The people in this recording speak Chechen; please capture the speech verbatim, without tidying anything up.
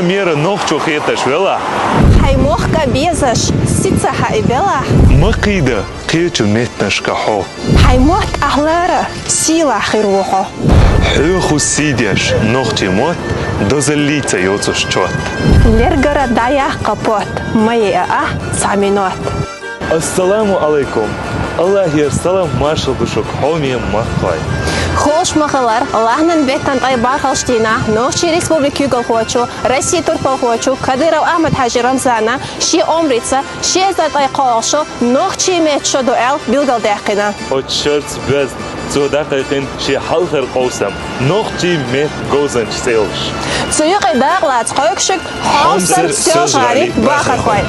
Мера нохчо хеташ велахь, хьайн мохк а безаш, сица хьа и белахь, ма кхийда кхечу меттанашка хьо. Хьайн мотт ахь лара, сийлахь хир ву хьо. Хьоьху сий деш нохчийн мотт, дозаллица йоцуш чот. Лергара дӀаяккха потт, ма еа ахь цхьа минот. Ассаламу алайкум! Аллахьера салам, маршалла ду шуьга, хьоме махкахой! Ховш ма хиллара, лахьанан беттан тӀай бархалш дина Нохчийн Республикин куьйгалхочо, Россин турпалхочо Кадыров Ахьмад-Хьаьжи Рамзана шен омрица ши эзар тӀай кхоалгӀа шо нохчийн меттан шо ду аьлла билгалдаьккхина. Оцу шарца боьзна, цо дӀакхайкхина шен хьалхара къовсам, нохчийн меттан говзанча цӀе йолуш. Цу юкъе дакъа лаца кхойкху шуьга хьомсара Соьлжа-ГӀалин бахархой.